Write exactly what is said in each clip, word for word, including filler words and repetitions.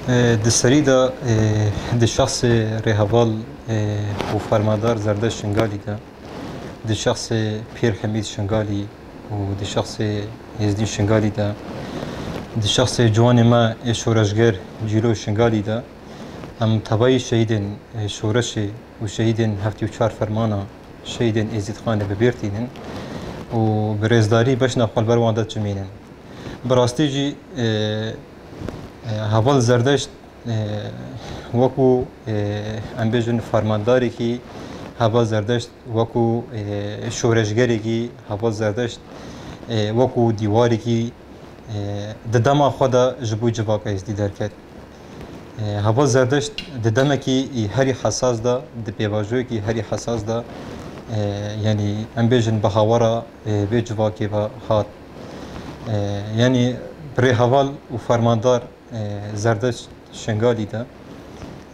E, di serî de, e, di şexsê rêheval, e, û fermandar Zerdeşt Şingalî de, di şexsê Pîr Hemîd Şingalî û di şexsê Êzdî Şingalî de, di şexsê ciwanê me ê şoreşger Cîlo Şingalî de, em tevayî şehîdên, e, şoreşê û şehîdên heftê û çar fermana şehîdên Êzîdxanê bi bîr tînin û bi rêzdarî beşna xwe li ber wan de çimînin. Bi rastî jî, e, e, Heval Zerdeşt, e, wekû, e, em bêjin fermandarekî, Heval Zerdeşt wekû, e, şoreşgerekî, Heval Zerdeşt, e, wekû dîwarekî, e, di dema xwe de ji bo civaka Êzdî derket. E, Heval Zerdeşt di demekî herî hesas de, di pêvajoyekî herî hesas de, e, yanî em bêjin bi hawara, e, vê civakê ve hat. E, yanî rêheval û fermandar, e, Zerdeşt Şingalî de,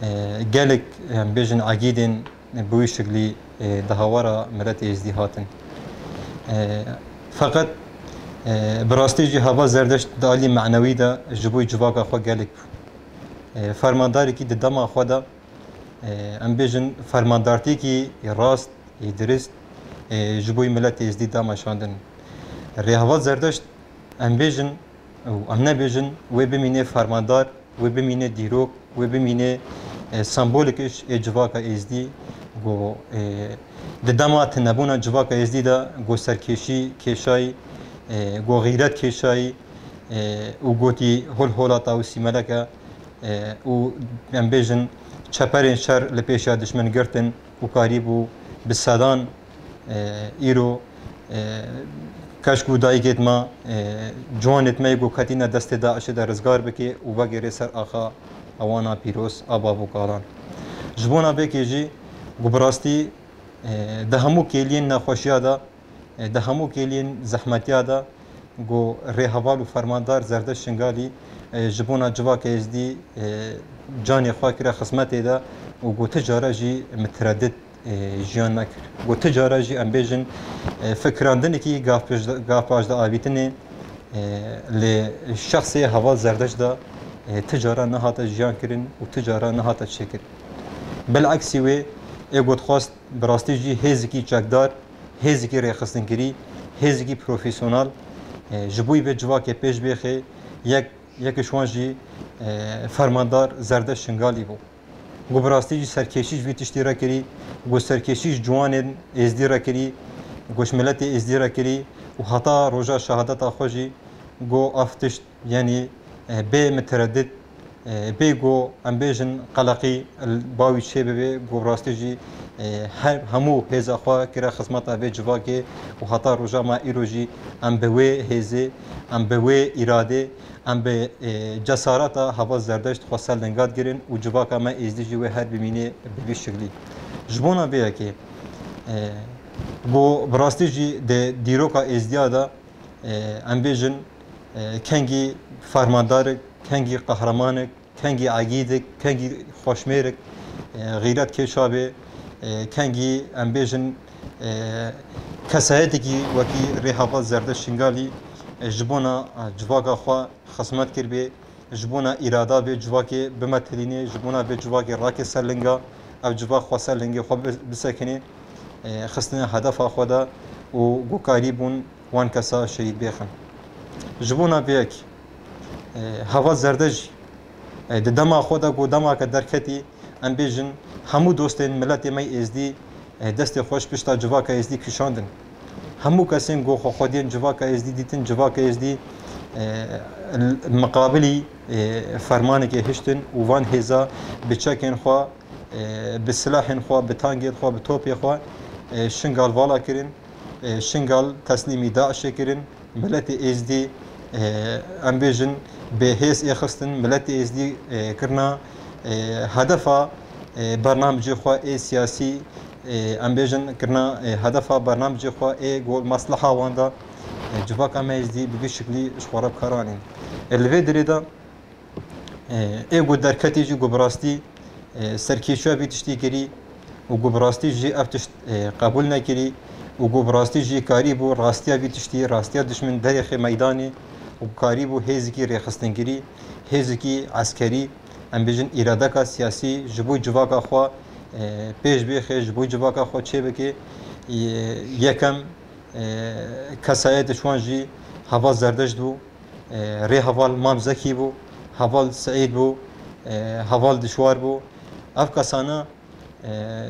e, gelek, em bêjin egîdên bi wî şiklî, e, di hawara miletê Êzdî hatin. E, feqet, e, bi rastî jî Heval Zerdeşt di alî manewî de ji bo civaka xwe gelek bû. E, fermandarekî di dema xwe de, e, em bêjin fermandartiyekî rast, ê dirist, e, ji bo miletê Êzdî da meşandin. Rêheval Zerdeşt, em bêjin û em nebêjin, wê bimîne fermandar, wê bimîne dîrok, wê bimîne, e, sembolek ê civaka Êzdî, ku, e, di dema tunebûna civaka Êzdî de, ku serkêşî kêşayî, e, ku xîret kêşayî, e, û gotî hol holata û sîmeleke, e, û em bêjin çeperên şer li pêşiya dişmin girtin û karîbû bi sedan, e, îro, e, keşk û dayikêt me, e, ciwanêt me yê ku ketîne destê DAIŞê de rizgar bike û vegere ser axa ewana pîroz a bav û kalan. Ji bona vê kê jî ku bi rastî, e, di hemû kêliyên nexweşiya de, e, di hemû kêliyên zehmetiya de, ku rêheval û fermandar Zerdeşt Şingalî, e, ji bona civaka Êzdî, e, canê xwe kire xizmetê de û ku ti cara jî mitiredit, e, jiyan nekir. Ku ti cara jî em bêjin, e, fikirandinekî gavpaj-, gavpaşda avîtinê, e, li şexsê Heval Zerdeşt de, e, ti cara nehate jiyan kirin û ti cara nehate çêkirin. Bileksî wê, ê ku dixwest bi rastî jî hêzekî çekdar, hêzekî rêxistinkirî, hêzekî profesyonel, e, ji bo vê civakê pêş bêxê, yek, yek ji wan jî, e, fermandar Zerdeşt Şingalî bû. Ku bi rastî jî serkêşî ji vî tiştî re kirî, ku serkêşî ji ciwanên Êzdî re kirî, ku ji miletê Êzdî re kirî û heta roja şehadeta xwe jî ku ev tişt, yanî, e, bê miteredit, e, bê ku em bêjin qeleqî li ba wî çêbibe, ku rastî jî, e, her, hemû hêza xwe kire xizmeta vê civakê û heta roja me îro jî em bi wê hêzê, em bi wê îradê, em bi, e, cesareta Heval Zerdeşt xwe ser linga digirin û civaka me Êzdî jî wê her bimîne bi vî şiklî. Ji bona vê yekê, e, ku bi rastî jî di dîroka Êzdiya de, e, em bêjin, e, kengî fermandarik, kengî qehremanik, kengî egîdik, kengî xweşmêrik, e, xîret kêşa bê, e, kengî em bêjin, e, kesayetekî wekî rêheval Zerdeşt Şingalî, e, ji bona, e, civaka xwe xizmet kiribê, ji bona îrada vê civakê bimetilînê, ji bona vê civakê rake ser linga, ev civak xwe ser lingê xwe bi-, bisekinê, e, xistine hedefa xwe de û gukarî bûn wan kesa şehîd bêxin. Ji bona vê yekê, e, Heval Zerdeşt jî, e, di dema xwe de ku dema ke derketî, em bêjin, hemû dostên miletê me yê Êzdî, e, destê xwe ji pişta civaka Êzdî kişandin. Hemû kesên ku xwe xwediyên civaka Êzdî dîtin, civaka Êzdî, e, miqabilî, e, fermanekê hiştin û van hêza bi çekên xwe, e, bi silahên xwe, bi tankên xwe, bi topê xwe, e, Şingal vala kirin, e, Şingal teslîmî DAIŞê kirin. Miletê Êzdî, e, em bêjin, bi hêz êxistin, miletê Êzdî, e, kirina, e, hedefa, e, bernamicê xwe ê siyasî, e, em bêjin, kirina, e, hedefa bernamicê xwe ê gol mesleha wan da, e, civaka me Êzdî bi vî şiklî ji xwe re bi kar anîn. E, li vê dirê de, e, ê ku derketî jî ku bi rastî, e, serkêşiya vî tiştî kirî û ku bi rastî jî ev tişt, e, qebûl nekirî û ku bi rastî jî karîbû rastiya vî tiştî, rastiya dişmin derêxê meydanê û karîbû hêzekî rêxistinkirî, hêzekî eskerî, em bêjin, îradeka siyasî ji bo civaka xwe, e, pêş bêxe, ji bo civaka xwe çêbike. E, yekem, e, kesayetê ji wan jî heval Zerdeşt bû, e, rê heval Mam Zekî bû, heval Seîd bû, e, heval Dişwar bû. Ev kesana, e,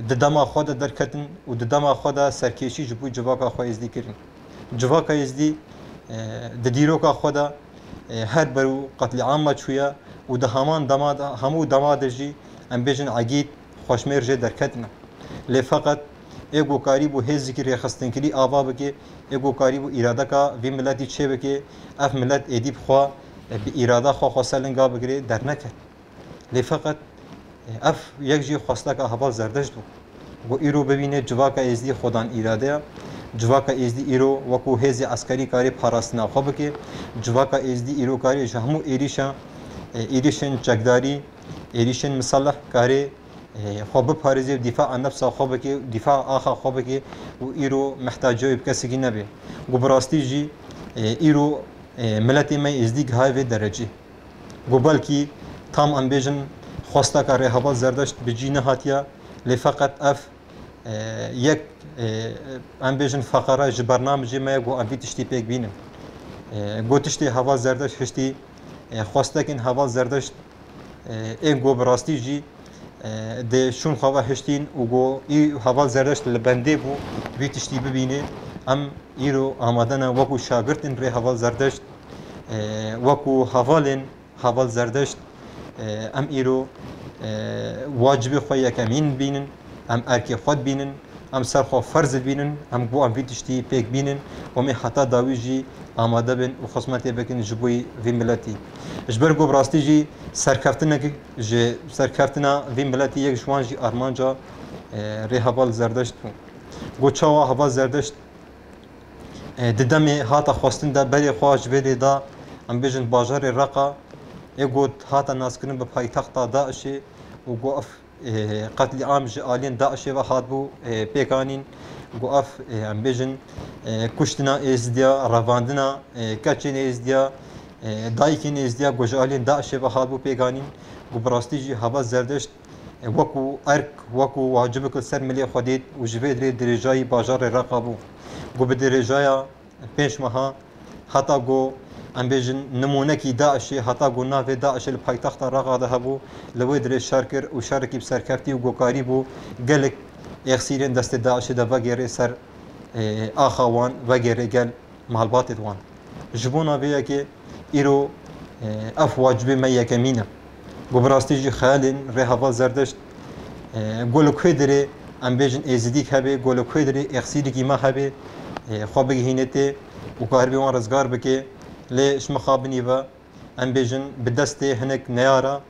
di dema xwe de derketin û di dema xwe de serkêşî ji bo civaka xwe êzdî kirin. Civaka êzdî, e, di dîroka xwe de, e, her ber û qetlîama çûye û di heman dema de, hemû dema de jî, em bêjin, egîd xweşmêr jê derketine. Lê feqet ê ku karîbû hêzikî rêxistinkirî ava bike, ê ku karîbû îradeka vî miletî çêbike, ev milet êdî bi xwe, e, bi îrada xwe xwe ser linga bigire, derneket. Lê feqet, e, ev yek jî xwesteka heval Zerdeşt bû. Ku îro bibîne civaka êzdî xwedan îrade ye. Civaka êzdî îro wekû hêzê eskerî karê parastina xwe bike. Civaka êzdî îro karê ji hemû êrîşa, e, êrîşên çekdarî, êrîşên miselih karê, e, xwe biparêze û dîfa an nefsa xwe bike, dîfa axa xwe bike û îro mihtaca wê bi kesekî nebe. Ku bi rastî jî, e, îro, e, miletê me êzdî gihaye vê derecê. Ku belkî tam em bêjin xwesteka rêheval Zerdeşt bi cî nehatiye, lê feqet ev, e, yek, e, em bêjin feqere ji bernamijê me ye ku em vî tiştî pêk bînin. E, ku tiştê heval Zerdeşt hiştî, e, xwestekên heval Zerdeşt, e, ên ku bi rastî jî, e, dê şûn xwe ve hiştîn û ku î heval Zerdeşt li bendê bû vî tiştî bibîne, em îro amade ne wekû şagirtên rêheval Zerdeşt, e, wekû hevalên heval Zerdeşt, e, em îro, e, wacibê xwe yekemîn bînin, em erkê xwe dibînin, em ser xwe ferz dibînin, em ku em vî tiştî pêk bînin, em ê heta dawî jî amade bin û xizmetê bikin ji bo vî miletî. Ji ber ku bi rastî jî serkeftinek ji serkeftina vî miletî yek ji wan jî armanca, e, rêheval Zerdeşt bû. Ku çawa heval Zerdeşt E, di demê hata xwestin de berê xwe ji vê rê da, em bêjin bajarê Reqa, ê got hata naskirin bi paytexta DAIŞê û got ev, e, qetlîam ji aliyên DAIŞê ve hatbû, e, pêkanîn, got ev, e, em bêjin, e, kuştina êzdiya, revandina, e, keçên êzdiya, e, dayikên êzdiya, got ji aliyên DAIŞê ve hatbû pêkanîn, got bi rastî jî heval Zerdeşt, e, wekû erk, wekû wacibek li ser milê xwe dît û ji vê dirê dirêjayî bajarê Reqa bû. Ku bi dirêjaya pênc meha heta ku em bêjin nimûnekî DAIŞê, heta ku navê DAIŞê li paytexta Reqa de hebû, li wê dirê şer kir û şerekî bi serkeftî û ku karîbû gelek êxsîrên destê DAIŞê de vegêrê ser, e, axa wan, vegêrê gel malbatê wan. Ji bona vê yekê îro, e, ev wacibê me yekemîn e. Ku bi rastî jî xeyalên rêheval Zerdeşt, e, ku li ku dirê em bêjin êzidîk hebe, ku li ku dirê êxsîrikî me hebe, e, xwe bigihîne tê û karibê wan rizgar bike. Lê ji mixabinî ve em bêjin bi destê hinek neyara,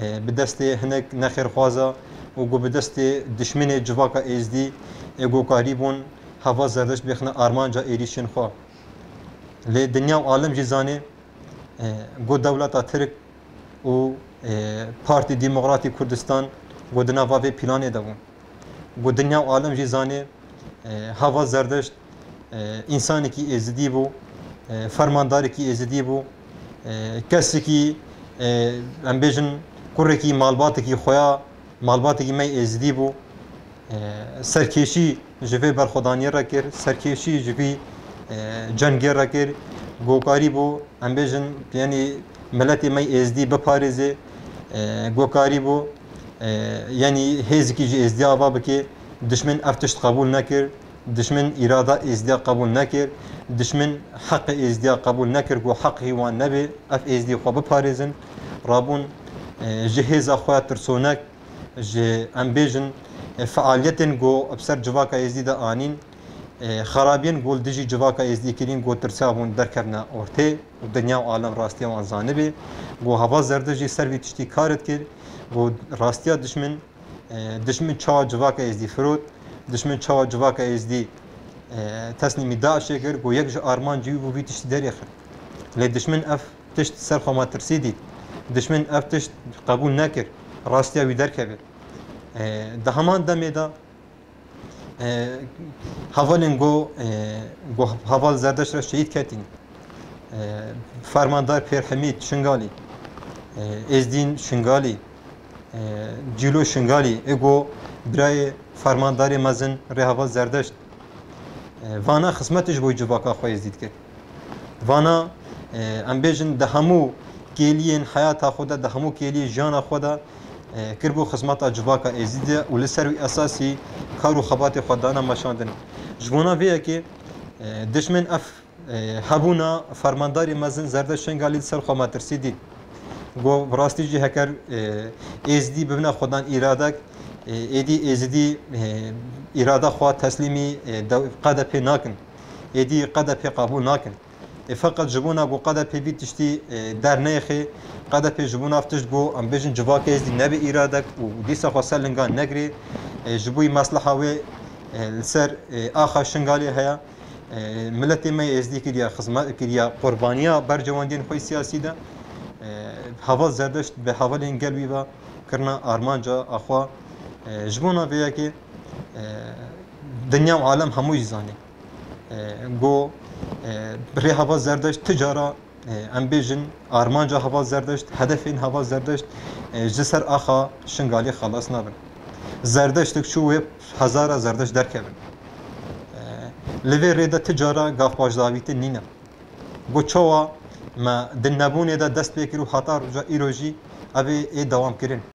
e, bi destê hinek nexêrxwaza û ku bi destê dişminê civaka êzdî, e, ku karîbûn heval Zerdeşt bêxine armanca êrîşên xwe. Lê dinya û alem jî zanê, e, ku dewleta Tirk û, e, Partî Demokratî Kurdistan ku di nava vê planê de bûn. Ku dinya û alem jî zanê, e, heval Zerdeşt, e, însanekî êzidî bû, e, fermandarekî êzidî bû, e, kesekî, e, em bêjin kurekî malbatekî xwe ya, malbatekî me êzidî bû. E, serkêşî ji vê berxwedaniyê re kir, serkêşî ji vî, e, cengê re kir, ku karîbû, em bêjin, yanî miletê me êzdî biparêzê, e, ku karîbû, e, yanî hêzikî ji êzdiya ava bike, dişmin ev tişt qebûl nekir, dişmin îrada êzdiya qebûl nekir, dişmin heqê êzdiya qebûl nekir, ku heqî wan nebe, ev êzdî xwe biparêzin, rabûn, e, ji hêza xwe ya tirsonek, ji, em bêjin, e, fealiyetên ku bi ser civaka êzdî de anîn, e, xerabiyên ku li dijî civaka êzdî kirîn ku tirsa bûn derkevne ortê û dinya û alem rastiya wan zanibe. Ku heval Zerdeşt jî ser vî tiştî kar dikir, ku rastiya dişmin, e, dişmin çawa civaka êzdî firot, dişmin çawa civaka êzdî, e, teslîmî DAIŞê kir, ku yek ji armancî wî bû vî tiştî derêxin. Lê dişmin ev tişt ser xwe metirsî dît. Dişmin ev tişt qebûl nekir. Rastiya wî derkeve. E, di heman demê de, e, hevalên ku, e, ku heval Zerdeşt re şehîd ketîn. E, Fermandar Pêr Hemîd Şingalî, e, Êzdîn Şingalî, E, Cîlo Şingalî, ê go birayê fermandarê mezin Rêheval Zerdeşt, e, vana xizmetê ji bo civaka xwe êzdî dikir. Vana, e, em bêjin di hemû kêliyên heyata xwe de, di hemû kêliyê jiyana xwe de, e, kiribû xizmeta civaka êzdî de û li ser wî esasî kar û xebatê xwe dana meşandin. Ji bona vê yekê, e, dişmên ev e, hebûna fermandarê mezin Zerdeşt Şingalî li ser xwe metirsî dît. Got, bi rastî jî heker, e, êzdî bibine xwedan îradek, e, êdî êzdî, e, îrada xwe teslîmî, e, dew-, Q D P nakin. Êdî Q D P qebûl nakin. E, feqet ji bona ku Q D P vî tiştî, e, derneyêxê, Q D P ji bona ev tişt got, em bêjin civakê êzdî nebe îradek û dîsa xwe ser lingan negirê, e, ji bo yî mesleha wê, e, li ser, e, axa Şingalê heye. E, miletê me yê êzdî kiriye xizmet, kiriye qurbaniya bercewendiyên xwe yê siyasî de. E, Heval Zerdeşt bi hevalên gel wî ve kirina armanca xwe. E, ji bona vê yekê, e, dinya û alem hemû jî zanî. E, go, e, Rêheval Zerdeşt ti cara, e, em bêjin, armanca Heval Zerdeşt, hedefên Heval Zerdeşt, e, ji ser axa Şingalê xelas nabin. Zerdeştik çû wê hezara Zerdeşt derkevin. E, li vê rê de ti cara gavpaşdavîtin nîne. Got, çawa me di nebûnê de dest pê kir û heta roja îro jî ev ê, ê dewam kirin.